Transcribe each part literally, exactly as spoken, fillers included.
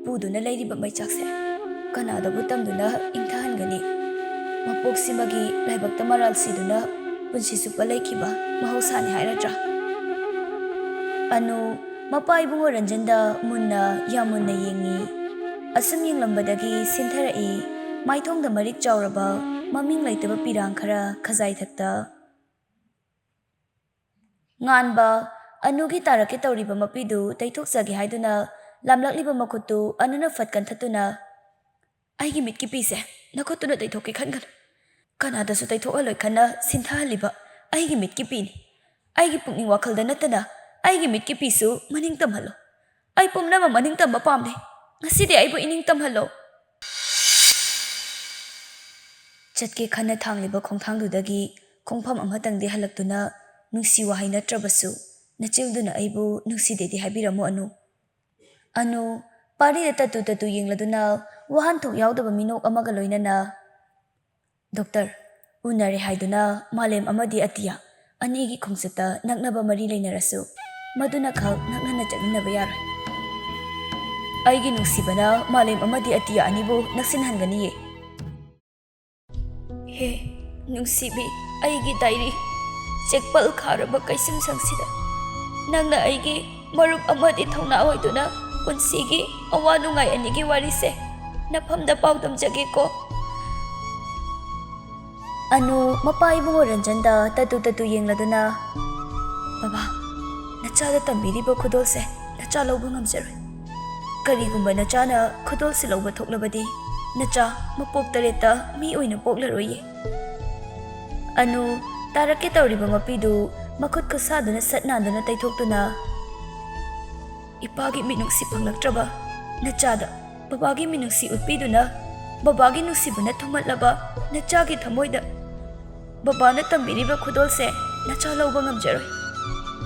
ꯄꯨꯗꯨꯅ ꯂꯩꯔꯤꯕ ꯃꯩꯆꯥꯛꯁꯦ ꯀꯅꯥꯗꯕꯨ ꯇꯝꯗꯨꯅ ꯏꯪꯊꯍꯟꯒꯅꯤ? ꯃꯄꯣꯛꯁꯤꯃꯒꯤ ꯂꯥꯏꯕꯛꯇ ꯃꯔꯥꯜ ꯁꯤꯗꯨꯅ ꯄꯨꯟꯁꯤ ꯆꯨꯞꯄ ꯂꯩꯈꯤꯕ ꯃꯍꯧꯁꯥꯅꯤ ꯍꯥꯏꯔꯗ꯭ꯔꯥ? ꯑꯅꯨ ꯃꯄꯥ ꯏꯕꯨꯡꯉꯣ ꯔꯟꯖꯟꯗ ꯃꯨꯟꯅ ꯌꯥꯝ ꯃꯨꯟꯅ ꯌꯦꯡꯉꯤ꯫ ꯑꯁꯨꯝ ꯌꯦꯡꯂꯝꯕꯗꯒꯤ ꯁꯤꯟꯊꯔꯛꯏ ꯃꯥꯏꯊꯣꯡꯗ ꯃꯔꯤꯛ ꯆꯥꯎꯔꯕ ꯃꯃꯤꯡ ꯂꯩꯇꯕ ꯄꯤꯔꯥꯡ ꯈꯔ ꯈꯖꯥꯏꯊꯛꯇ꯫ ꯉꯥꯟꯕ, ꯑꯅꯨꯒꯤ ꯇꯥꯔꯛꯀꯦ ꯇꯧꯔꯤꯕ ꯃꯄꯤꯗꯨ ꯇꯩꯊꯣꯛꯆꯒꯦ ꯍꯥꯏꯗꯨꯅ ꯂꯥꯝꯂꯛꯂꯤꯕ ꯃꯈꯨꯠꯇꯨ ꯑꯅꯨꯅ ꯐꯠ ꯀꯟꯊꯠꯇꯨꯅ, "ꯑꯩꯒꯤ ꯃꯤꯠꯀꯤ ꯄꯤꯁꯦ ꯅꯈꯨꯠꯇꯨꯅ ꯇꯩꯊꯣꯛꯀꯦ ꯈꯟꯒꯅꯨ꯫ ꯀꯅꯥꯗꯁꯨ ꯇꯩꯊꯣꯛꯍꯜꯂꯣꯏ ꯈꯟꯅ ꯁꯤꯟꯊꯍꯜꯂꯤꯕ ꯑꯩꯒꯤ ꯃꯤꯠꯀꯤ ꯄꯤꯅꯤ꯫ ꯑꯩꯒꯤ ꯄꯨꯛꯅꯤꯡ ꯋꯥꯈꯜꯗ ꯅꯠꯇꯅ ꯑꯩꯒꯤ ꯃꯤꯠꯀꯤ ꯄꯤꯁꯨ ꯃꯅꯤꯡ ꯇꯝꯍꯜꯂꯣ꯫ ꯑꯩ ꯄꯨꯝꯅꯃꯛ ꯃꯅꯤꯡ ꯇꯝꯕ ꯄꯥꯝꯗꯦ꯫ ꯉꯁꯤꯗꯤ ꯑꯩꯕꯨ ꯏꯅꯤꯡ ꯇꯝꯍꯜꯂꯣ꯫" ꯆꯠꯀꯦ ꯈꯟꯅ ꯊꯥꯡꯂꯤꯕ ꯈꯣꯡꯊꯥꯡꯗꯨꯗꯒꯤ ꯈꯣꯡꯐꯝ ꯑꯃꯇꯪꯗꯤ ꯍꯜꯂꯛꯇꯨꯅ, ꯅꯨꯡꯁꯤ ꯋꯥꯍꯩ ꯅꯠꯇ꯭ꯔꯕꯁꯨ, "ꯅꯆꯤꯜꯗꯨꯅ ꯑꯩꯕꯨ ꯅꯨꯡꯁꯤꯗꯦꯗꯤ ꯍꯥꯏꯕꯤꯔꯝꯃꯣ, ꯑꯅꯨ꯫" ꯑꯅꯨ, ꯄꯥꯔꯤꯗ ꯇꯠꯇꯨ ꯇꯠꯇꯨ ꯌꯦꯡꯂꯗꯨꯅ, ꯋꯥꯍꯟꯊꯣꯛ ꯌꯥꯎꯗꯕ ꯃꯤꯅꯣꯛ ꯑꯃꯒ ꯂꯣꯏꯅꯅ, "ꯗꯣꯛꯇꯔ, ꯎꯅꯔꯦ ꯍꯥꯏꯗꯨꯅ ꯃꯥꯂꯦꯝ ꯑꯃꯗꯤ ꯑꯇꯤꯌꯥ ꯑꯅꯤꯒꯤ ꯈꯣꯡꯆꯠꯇ ꯅꯛꯅꯕ ꯃꯔꯤ ꯂꯩꯅꯔꯁꯨ, ꯃꯗꯨꯅ ꯈꯛ ꯅꯛꯅꯅ ꯆꯠꯃꯤꯟꯅꯕ ꯌꯥꯔꯣꯏ꯫ ꯑꯩꯒꯤ ꯅꯨꯡꯁꯤꯕꯅ ꯃꯥꯂꯦꯝ ꯑꯃꯗꯤ ꯑꯇꯤꯌꯥ ꯑꯅꯤꯕꯨ ꯅꯛꯁꯤꯟꯍꯟꯒꯅꯤꯌꯦ꯫" ꯍꯦ ꯅꯨꯡꯁꯤꯕꯤ, ꯑꯩꯒꯤ ꯗꯥꯏꯔꯤ, ꯆꯦꯛꯄꯜ ꯈꯥꯔꯕ ꯀꯩꯁꯨꯝꯁꯪꯁꯤꯗ ꯅꯪꯅ ꯑꯩꯒꯤ ꯃꯔꯨꯞ ꯑꯃꯗꯤ ꯊꯧꯅꯥ ꯑꯣꯏꯗꯨꯅ ꯄꯨꯟꯁꯤꯒꯤ ꯑꯋꯥ ꯅꯨꯡꯉꯥꯏ ꯑꯅꯤꯒꯤ ꯋꯥꯔꯤꯁꯦ ꯅꯐꯝꯗ ꯄꯥꯎꯗꯝꯖꯒꯦꯀꯣ꯫ ꯑꯅꯨ ꯃꯄꯥ ꯏꯕꯨꯡꯉꯣ ꯔꯟꯖꯟꯗ ꯇꯠꯇꯨ ꯇꯠꯇꯨ ꯌꯦꯡꯂꯗꯨꯅ, "ꯕꯕꯥ, ꯅꯆꯥꯗ ꯇꯝꯕꯤꯔꯤꯕ ꯈꯨꯗꯣꯜꯁꯦ ꯅꯆꯥ ꯂꯧꯕ ꯉꯝꯖꯔꯣꯏ꯫ ꯀꯔꯤꯒꯨꯝꯕ ꯅꯆꯥꯅ ꯈꯨꯗꯣꯜꯁꯦ ꯂꯧꯕ ꯊꯣꯛꯂꯕꯗꯤ ꯅꯆꯥ ꯃꯄꯣꯛ ꯇꯔꯦꯠꯇ ꯃꯤ ꯑꯣꯏꯅ ꯄꯣꯛꯂꯔꯣꯏꯌꯦ꯫" ꯑꯅꯨ ꯇꯥꯔꯛꯀꯦ ꯇꯧꯔꯤꯕ ꯃꯄꯤꯗꯨ ꯃꯈꯨꯠ ꯈꯨꯠꯁꯥꯗꯨꯅ ꯁꯠ ꯅꯥꯟꯗꯨꯅ ꯇꯩꯊꯣꯛꯇꯨꯅ, "ꯏꯄꯥꯒꯤ ꯃꯤꯅꯨꯡꯁꯤ ꯐꯪꯂꯛꯇ꯭ꯔꯕ ꯅꯆꯥꯗ ꯕꯕꯥꯒꯤ ꯃꯤꯅꯨꯡꯁꯤ ꯎꯠꯄꯤꯗꯨꯅ, ꯕꯕꯥꯒꯤ ꯅꯨꯡꯁꯤꯕꯅ ꯊꯨꯝꯍꯠꯂꯕ ꯅꯆꯥꯒꯤ ꯊꯃꯣꯏꯗ ꯕꯕꯥꯅ ꯇꯝꯕꯤꯔꯤꯕ ꯈꯨꯗꯣꯜꯁꯦ ꯅꯆꯥ ꯂꯧꯕ ꯉꯝꯖꯔꯣꯏ꯫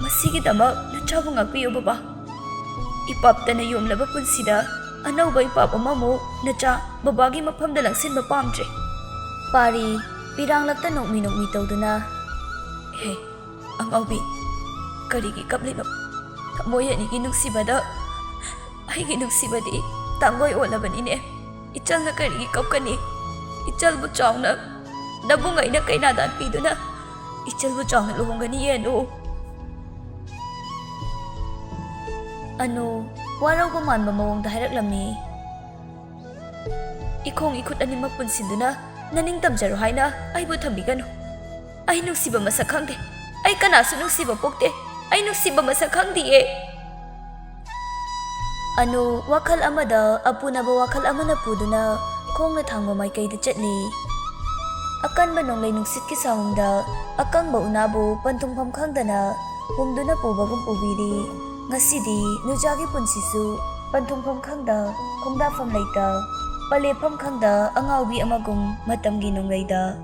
ꯃꯁꯤꯒꯤꯗꯃꯛ ꯅꯆꯥꯕꯨ ꯉꯥꯛꯄꯤꯌꯨ ꯕꯕꯥ꯫ ꯏꯄꯥꯞꯇꯅ ꯌꯣꯝꯂꯕ ꯄꯨꯟꯁꯤꯗ ꯑꯅꯧꯕ ꯏꯄꯥꯞ ꯑꯃꯃꯨꯛ ꯅꯆꯥ ꯕꯕꯥꯒꯤ ꯃꯐꯝꯗ ꯂꯪꯁꯤꯟꯕ ꯄꯥꯝꯗ꯭ꯔꯦ꯫" ꯄꯥꯔꯤ ꯄꯤꯔꯥꯡꯂꯛꯇ ꯅꯣꯛꯃꯤ ꯅꯣꯛꯃꯤ ꯇꯧꯗꯨꯅ, "ꯍꯦ ꯑꯉꯥꯎꯕꯤ, ꯀꯔꯤꯒꯤ ꯀꯞꯂꯤꯅꯣ? ꯊꯃꯣꯏ ꯑꯅꯤꯒꯤ ꯅꯨꯡꯁꯤꯕꯗ ꯑꯩꯒꯤ ꯅꯨꯡꯁꯤꯕꯗꯤ ꯇꯥꯡꯒꯣꯏ ꯑꯣꯜꯂꯕꯅꯤꯅꯦ꯫ ꯏꯆꯜꯅ ꯀꯔꯤꯒꯤ ꯀꯞꯀꯅꯤ? ꯏꯆꯜꯕꯨ ꯆꯥꯎꯅ ꯅꯕꯨꯡ ꯑꯩꯅ ꯀꯩꯅꯥꯗꯥꯟ ꯄꯤꯗꯨꯅ ꯏꯆꯜꯕꯨ ꯆꯥꯎꯅ ꯂꯨꯍꯣꯡꯒꯅꯤ ꯌꯦꯅꯨ꯫ ꯑꯅꯨ ꯋꯥꯔꯧꯕ ꯃꯥꯟꯕ ꯃꯑꯣꯡꯗ ꯍꯥꯏꯔꯛꯂꯝꯃꯤ꯫ ꯏꯈꯣꯡ ꯏꯈꯨꯠ ꯑꯅꯤꯃꯛ ꯄꯨꯟꯁꯤꯟꯗꯨꯅ ꯅꯅꯤꯡ ꯇꯝꯖꯔꯣ ꯍꯥꯏꯅ ꯑꯩꯕꯨ ꯊꯝꯕꯤꯒꯅꯨ꯫ ꯑꯩ ꯅꯨꯡꯁꯤꯕ ꯃꯁꯛ ꯈꯪꯗꯦ꯫ ꯑꯩ ꯀꯅꯥꯁꯨ ꯅꯨꯡꯁꯤꯕ ꯄꯣꯛꯇꯦ꯫ ꯑꯩ ꯅꯨꯡꯁꯤꯕ ꯃꯁꯛ ꯈꯪꯗꯤꯌꯦ꯫ ꯑꯅꯨ ꯋꯥꯈꯜ ꯑꯃꯗ ꯑꯄꯨꯅꯕ ꯋꯥꯈꯜ ꯑꯃꯅ ꯄꯨꯗꯨꯅ ꯈꯣꯡꯅ ꯊꯥꯡꯕ ꯃꯥꯏꯀꯩꯗ ꯆꯠꯂꯤ꯫ ꯑꯀꯟꯕ ꯅꯣꯡꯂꯩ ꯅꯨꯡꯁꯤꯠꯀꯤ ꯁꯥꯍꯨꯝꯗ ꯑꯀꯪꯕ ꯎꯅꯥꯕꯨ ꯄꯟꯊꯨꯡꯐꯝ ꯈꯪꯗꯅ ꯍꯨꯝꯗꯨꯅ ꯄꯨꯕꯒꯨꯝ ꯄꯨꯕꯤꯔꯤ꯫ ꯉꯁꯤꯗꯤ ꯅꯨꯖꯥꯒꯤ ꯄꯨꯟꯁꯤꯁꯨ ꯄꯟꯊꯨꯡꯐꯝ ꯈꯪꯗ, ꯈꯣꯡꯗꯥꯐꯝ ꯂꯩꯇ, ꯄꯂꯦꯞꯐꯝ ꯈꯪꯗ ꯑꯉꯥꯎꯕꯤ ꯑꯃꯒꯨꯝ ꯃꯇꯝꯒꯤ ꯅꯣꯡꯂꯩꯗ